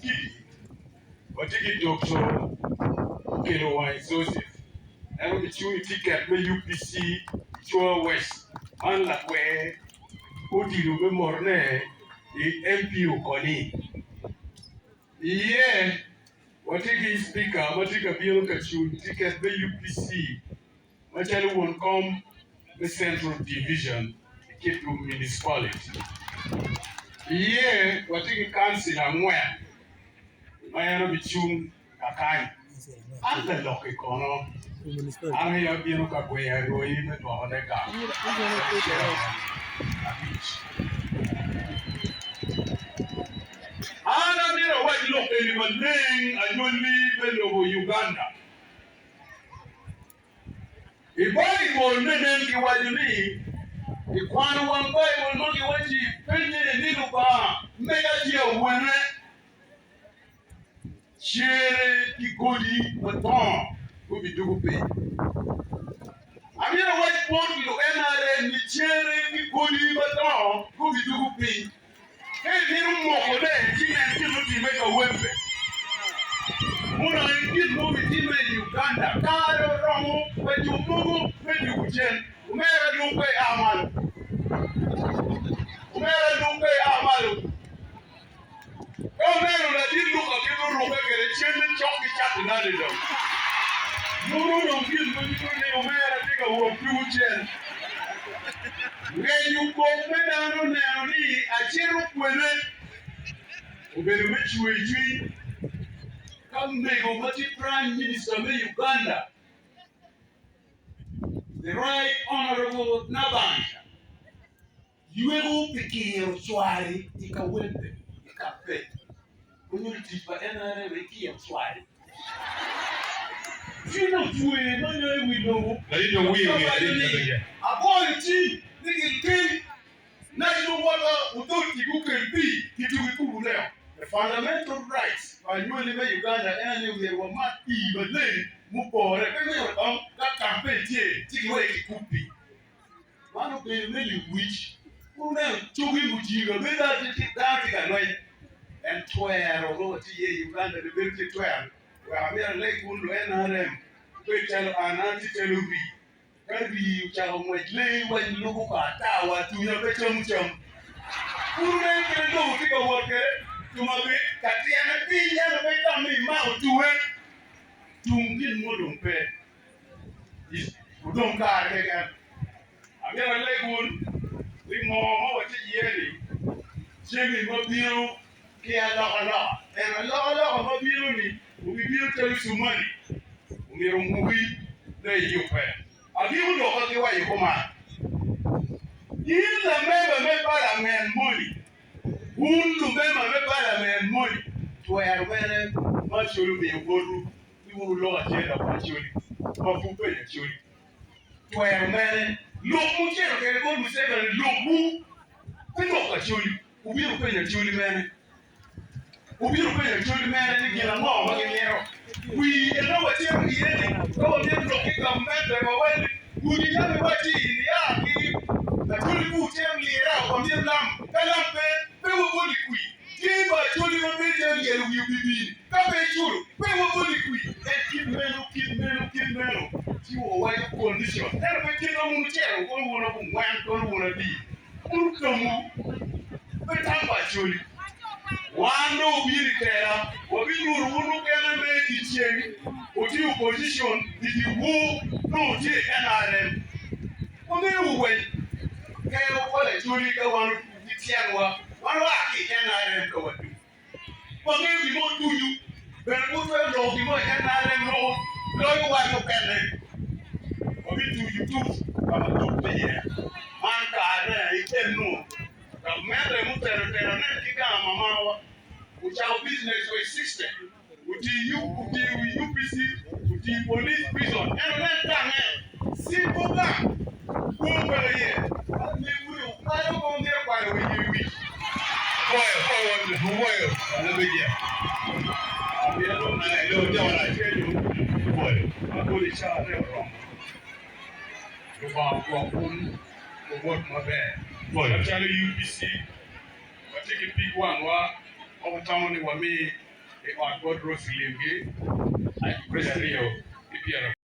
Kidi, watye ki Doktor Okello Wine Joseph, en obicung i tiket me UPC i Chua West, man lakwer odilo me motone i MP Okoni. Iye, watye ki Speaker ma tye ka bino ka cung i tiket me UPC macalo won kom me Central Division i Kitgum Municipality. Iye watye ki kancila angwen ma en obicung kakany. An lalok-ki kono, an aye abino ka gweyo aroi me dwokone gang abic. An amito awac lok eni maleng anywali me lobo Uganda. I Baibul me nen kiwaco ni, I kwano wang Baibul ma giwacci penye ni Lubanga mega tye awene, cere ki godi madongo gubidwogo piny. Amyero awac bot lu NRM ni cere ki godi madongo gubidwogo piny. Ka imito mokone, ci nen gin mutimme i Kawempe. Mono aye gin ma obitimme i Uganda. Kare oromo pa jo mogo me dwogo cen. Omera lung pe ia malo. Omera lung pe ia malo. Ka oneno ladit Luka kit ma orukke kwede, cente cok ki cato nade dong? Mono dong gin ma nyuto ni omera tye ka wot tuko cen. Ngenyo kok me dano neno ni acito kwene obedo me cwer cwiny ka mego ma tye Prime Minister me Uganda, The Right Honourable Nabanja, Yweko pi kiro cwari i kawempe i kapet onyo i tic pa NRM i kiro cwari. Cwiny ocwer ma nyo i wi lobo owaco ni agoyo cim ni gilkel National Water Authority gukel pii kitugo i kubu neo. The fundamental rights pa anywali me Uganda en aye ni myero wamat pii maleng mupore pe myero kong ka campaign tye ci giwek kikub pii. Man obedo me lewic. Kun wuneno cogi mujiga bedo dano tye ka lweny. En twero ma watye iye i Uganda ni bedo tye twero. Wek amyero aleg wun lu NRM wubed calo an, an atye calo rii. Ka rii ocako ngwec lee weng lubo ka ata wa atunya pe camo cam. Kun wuneno kit ma lobo tye ka wot kwede, tuma bed ka tyene piny ento pe itam ni imako tuwe. Tung gin mo dong pe. Odong kare keken. Amyero aleg wun ni ngo ma watye iye-ni jami ma bino ki alokaloka. Ento alokaloka ma bino-ni obibino calo cumani, omyero onguki dong iyubbe. Agiko lokka ki waco kuman, In lamemba me palament moni, wun lumemba me palament moni, twero mene ma Acholi omiyo botwu ni wun wulok acel pa Acholi ma pud penyo Acholi twero mene? Lok mucito kwede bot Museveni lokwu pe lok Acholi, wubino penyo Acholi mene? Wubino penyo Acholi mene ni gin ango ma gimito? Wi eno wacito iye ni ka wamito lok ki gavment wawaco ni gudi yam iwacci nia ki Acholi ku wucito lira wamito lam ka lam pe pe waboli kwi. Tye pa Acholi ma bedo calo lyelo wi obibini, ka pe iculo, pe waboli kwi. En kit meno, kit meno, kit meno, ci wawaco condition. Ento pe kit ma wun wucito, kono wun abongwen, kono wun adi, wun wutomu, pe tam pa Acholi. Wan dong wubino i tela, wabinyuto wun mukene me dyeceng wutye i opposition, i dyewor nongo wutye i NRM. Wangeyo wu weng, pe wukol Acholi ka wan Ki tyenwa, wan waa ki i NRM ka watuc. Wangeyo gin ma otucu, bene pud twero loko gin mo i NRM loko loyo wan mukene. Wabituco tuc ka ma tuc pe iye. Man kare item-nu, gamente mutelo telo nen ki gang mamawa ocako business wa i 60. Otiyo i UPC, otiyo i police prison, ento nen tange simple gang kwo peke iye. Amiwu ni okwalo ma wumito kwalo wa iye wic. Apwoyo, apwoyo, apwoyo. Amito acel apwoyo. Agolo i cawa ne oromo. Lubanga ogwok wun wuwot maber. Macalo UPC, watye ki pig wangwa ma watamo ni wami. i ot bot Roseline gi 20.